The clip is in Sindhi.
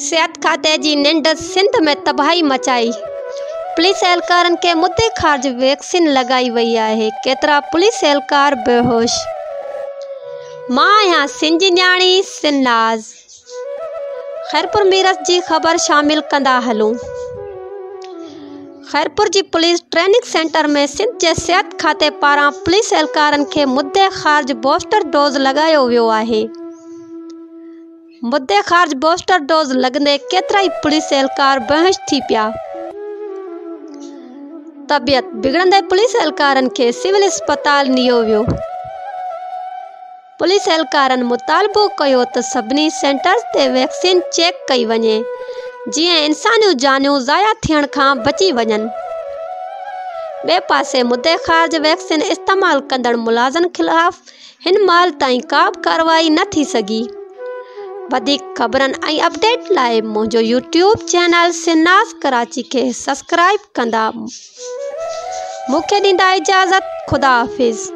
صحت کاتي جي ننڊ سنڌ ۾ تباهي مچائي، پوليس اهلڪارن کي مدي خارج ويڪسين لڳائي وئي آهي، ڪيترا پوليس اهلڪار بيهوش. مان آهيان سن جي نياڻي سناز. خيرپور ميرس جي خبر شامل ڪندا هلون. خيرپور جي پوليس ٽريننگ سينٽر ۾ سنڌ جي صحت کاتي پاران پوليس اهلڪارن کي مدي خارج بوسٽر ڊوز لڳايو ويو آهي. مدي خارج بوسٽر ڊوز لڳندي ڪيترائي پوليس اهلڪار بيهوش ٿي پيا. طبيعت بگڙندي پوليس اهلڪارن کي سول اسپتال نيو ويو. پوليس اهلڪارن مطالبو ڪيو ته سڀني سينٽرز تي ويڪسين چيڪ ڪئي وڃي جيئن انساني جانيون ضايع ٿيڻ کان بچي وڃن. ٻئي پاسي مدي خارج ويڪسين استعمال ڪندڙ ملازمن خلاف هن مهل تائين ڪا به ڪارروائي نه ٿي سگهي. وڌيڪ خبرن ۽ اپڊيٽ لاء منهنجو يوٽيوب چينل سناز ڪراچي کي سبسڪرائب ڪندا. مون کي ڏيندا اجازت خدا حافظ.